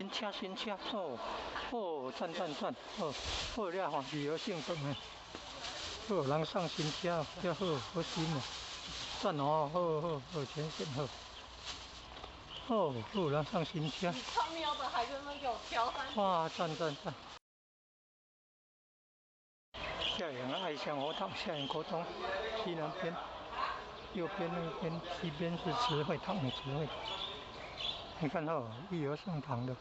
車新車，哦，哦，讚讚讚，哦，好了吼，旅遊性質的，好，人送新車，這好好新哦，讚哦，好好好，全線好，哦，好人送新車。你超喵的，還在那給我挑三。哇，讚讚讚！下營愛鄉活動，下營國中西南邊，右邊那邊，西邊是慈惠堂的慈惠。你看哦，育兒聖堂的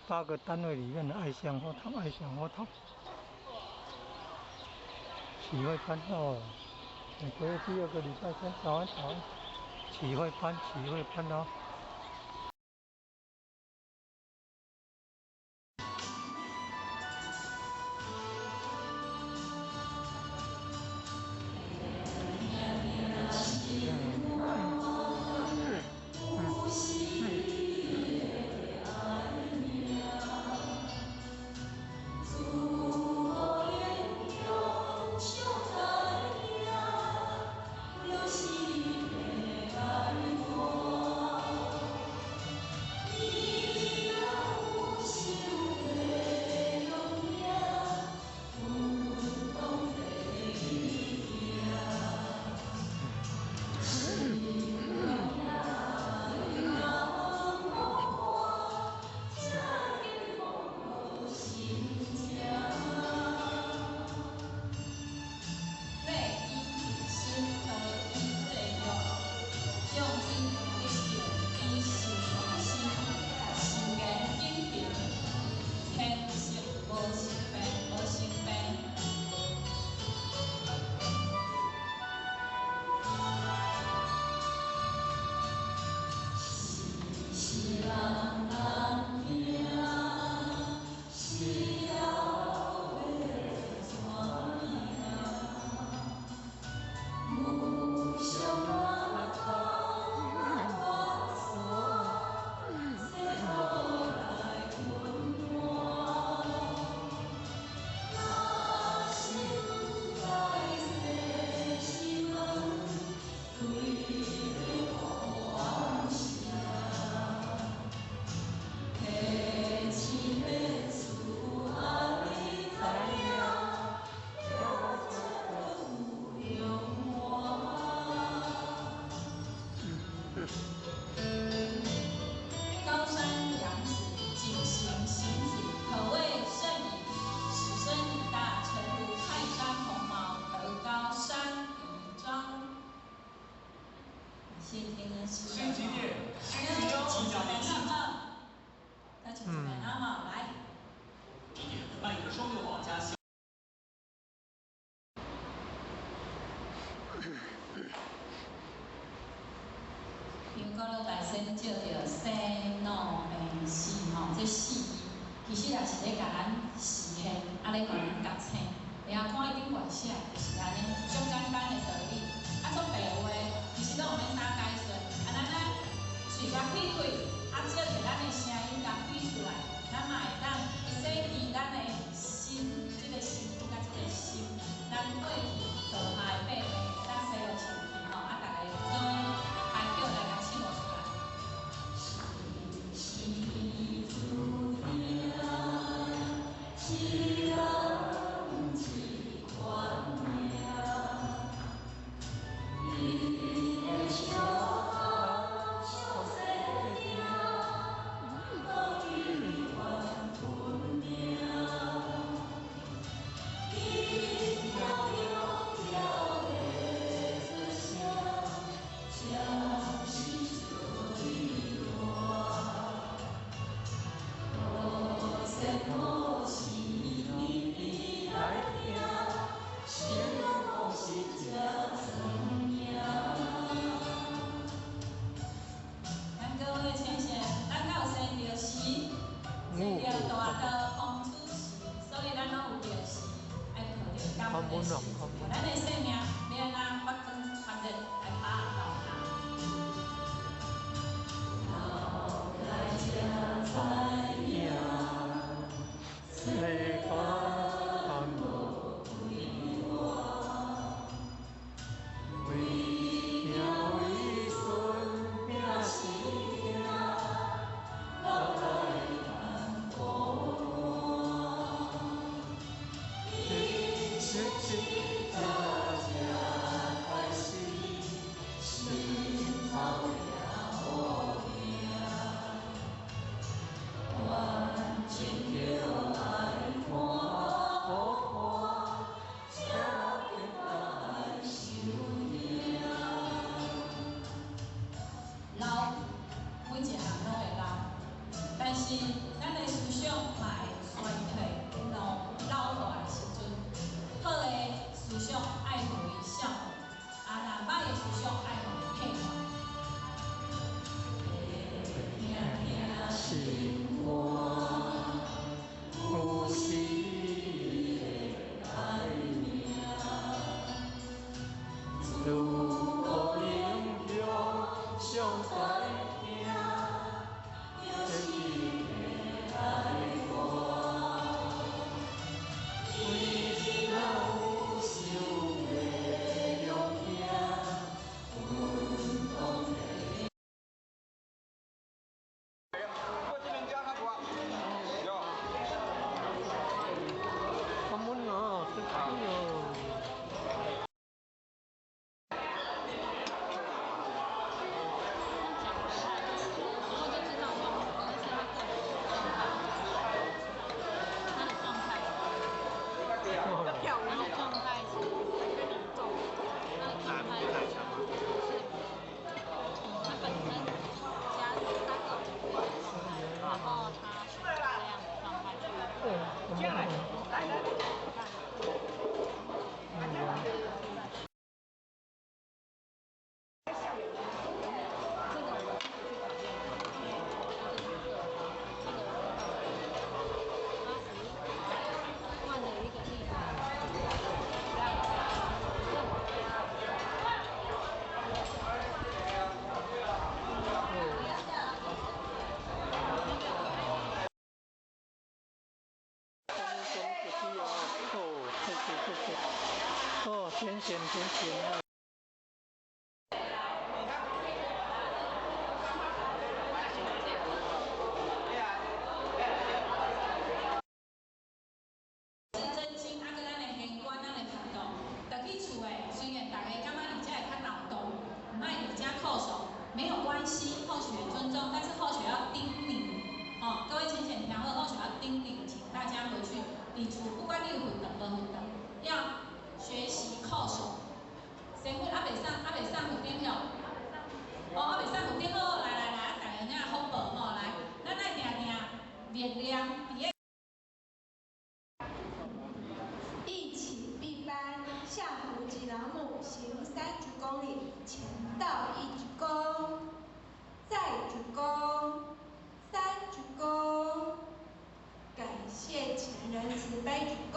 八個單位裡面的愛鄉活動，愛鄉活動，啟慧班哦，每個月第二個禮拜天，早安早安，啟慧班，啟慧班哦。高山仰止，景行行止，可謂聖矣。此身已大，誠如泰山鴻毛，德高山宜章。先聽人星期六，星期六，再請一遍啊哈，來。辦一個雙六寶加。像講了大仙照著生老病死吼，這四字其實也是咧共咱示現，啊咧予咱覺醒。你啊看伊頂懸寫，就是按呢，足簡單的道理。啊，足白話，其實攏毋免啥解說。啊，咱啊喙共開開，啊，照著咱的聲音共對出來，咱嘛會當會使佇咱的心，這個身軀佮這個心，咱過去做下的八病會當洗落清氣吼，啊，逐个做伙開口來共唱出來。一人一款命。見見見。真心，啊，阁咱的玄关，咱的学道，转去厝的，雖然逐家感覺佇遮會較鬧動，毋愛佇遮叩首，沒有關係，後學尊重，但是後學要叮嚀，哦，各位淺顯聽好，後學要叮嚀，請大家回去佇厝，不管你有佛堂無佛堂，要學習叩首。神父還袂送，還袂送佛頂吼，哦，還袂送佛頂好，來來來，啊，逐家爾福報吼，來，咱愛定定力量佇個。一起閉班，向胡吉朗姆行30公里，前到一鞠躬，再鞠躬，三鞠躬，感謝前人慈悲鞠躬，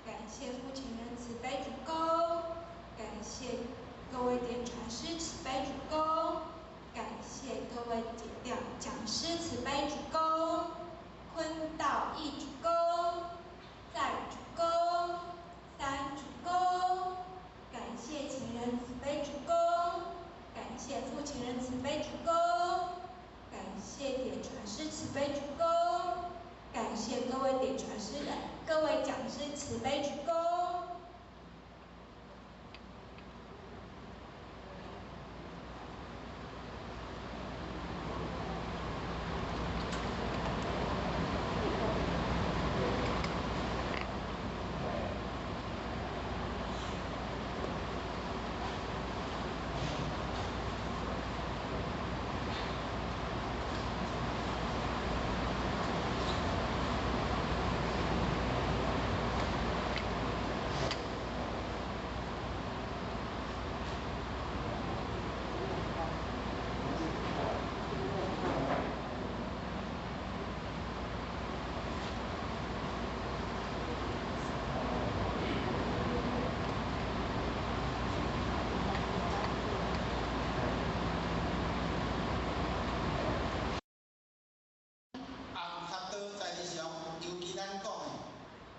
感謝父前人慈悲鞠躬，感謝各位點傳師慈悲鞠躬，感謝各位解調講師慈悲鞠躬，坤道一鞠躬。再鞠躬，三鞠躬，感謝前人慈悲鞠躬，感謝父前人慈悲鞠躬，感謝點傳師慈悲鞠躬，感謝各位點傳師的各位講師慈悲鞠躬。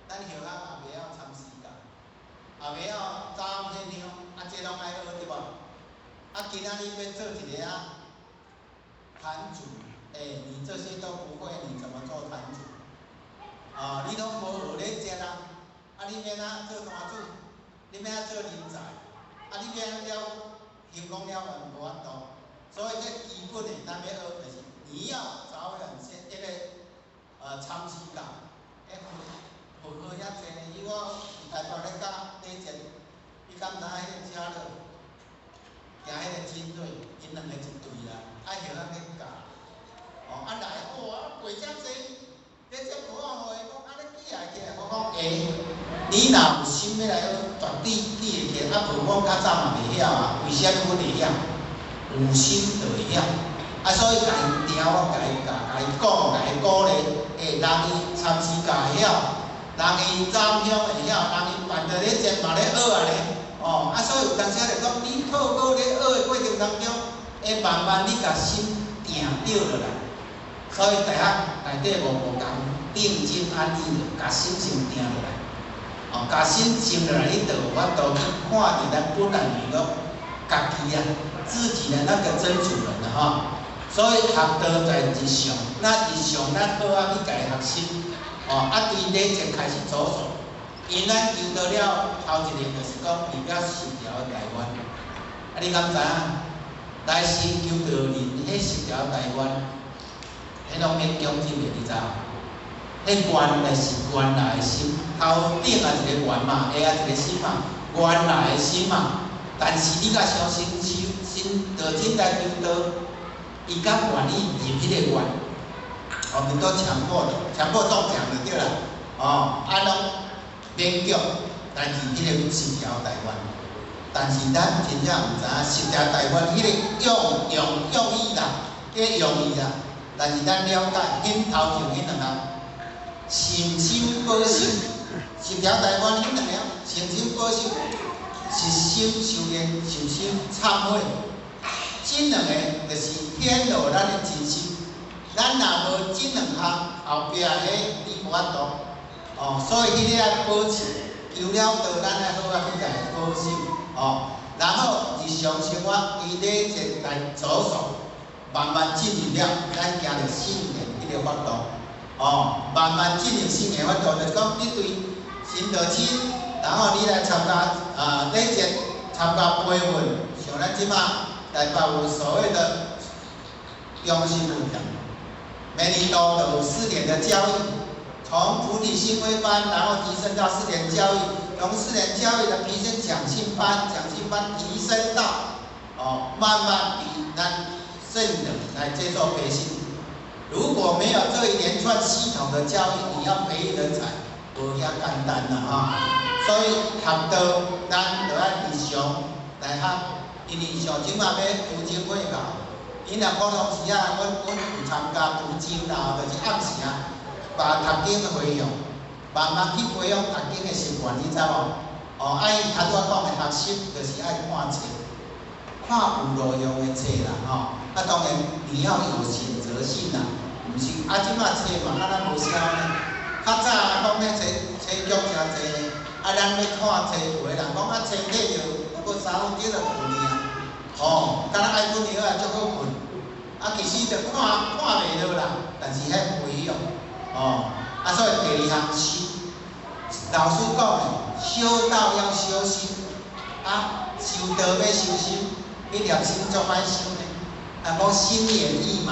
咱后学也袂晓参诗教，也袂晓早献香，啊，這攏愛學對無？啊，今仔日欲做一个啊壇主，欸，你這些都不會，你怎麼做壇主？啊，你攏無學咧食啦，啊，你欲按怎做壇主？你欲按怎做人才？啊，你欲按怎了成功了完無法度。所以這基本的，咱欲學就是你要早點先這個參詩教，欸。佛號遐濟呢，伊我伫台北咧教禮節，你敢知影彼個車路，行彼個精锐，𪜶兩個一隊啦，啊曉仔咧教，哦啊來，哇過遮濟，禮節無法互伊講，啊你記會起來，我講會，你若有心欲來學，絕對記會起來，啊無我較早嘛袂曉啊，為啥物阮會曉？有心就會曉，啊所以共伊聽我共伊教，共伊講，共伊鼓勵，欸，人伊參詩教會曉。人伊斬香會曉，人伊辦著禮節嘛咧學啊咧，哦，啊，所以有當時就講，你透過咧學的過程當中，會慢慢你共心定著落來。所以大學內底無無仝定靜安逸，共心性定落來，哦，共心靜落來，你就有法度去看著咱本來面目，家己啊，自己的那個真主人啦吼。所以學道在日常，咱日常咱好仔去共伊學習。哦，啊，對禮節開始着手，因咱求道了頭一個就是講入了十條大願，啊，你敢知影？來先求道人，彼十條大願，彼攏免強制的，你知無？彼原來是原來的心，頭頂也一個願嘛，下也一個心嘛，原來的心嘛。但是你若相信修心道真來求道，伊敢願意入彼個願？我們都強迫的，強迫中獎就對啦，哦，啊攏勉強來入彼個十條大願，但是咱真正毋知影十條大願彼個用用用意啦，彼個用意啦，但是咱了解，恁頭前彼兩項，誠心保守，十條大願彼兩項，誠心保守，實心修煉，實心懺悔，這兩个就是顯露咱的真心。咱若無這兩項，後壁的你無法度。哦，所以彼個愛保持，其修了道，咱愛好仔去共伊保守，哦。然後日常生活以禮節來着手，慢慢進入了咱行著聖言彼个法度，哦，慢慢進入聖言法度，就是講你對神道親，然後你來參加啊禮節，參加培訓，像咱這馬台北有所謂的中心問題，每年都有4年的教育，從菩提心徽班，然後提升到4年教育，從四年教育的提升講信班，講信班提升到哦，慢慢比咱聖人來接受培訓。如果沒有這一連串系統的教育，你要培育人才，無遐簡單啦哈。所以學道，咱就愛日常來學，因為像這馬欲讀經會教，𪜶若普通時啊，阮有參加讀經啦，就是暗時啊，把讀經的回向，慢慢去培養讀經的習慣，你知無？哦，啊，伊頭拄仔講的學習，就是愛看冊，看有路用的冊啦，吼。啊，當然你要有選擇性啦，毋是啊，這馬冊嘛，敢若無痟呢。較早講咧冊冊局誠濟呢，啊，咱欲看冊，有的人講啊，冊睇著，猶閣3分鐘就困去啊。哦，敢若愛睏藥啊，足好睏。啊，其實就看看袂落啦，但是彼培養，哦，啊，所以第二項修，老師講的，修道要修心，啊，修道欲修心，彼粒心足歹修呢。人講心猿意馬。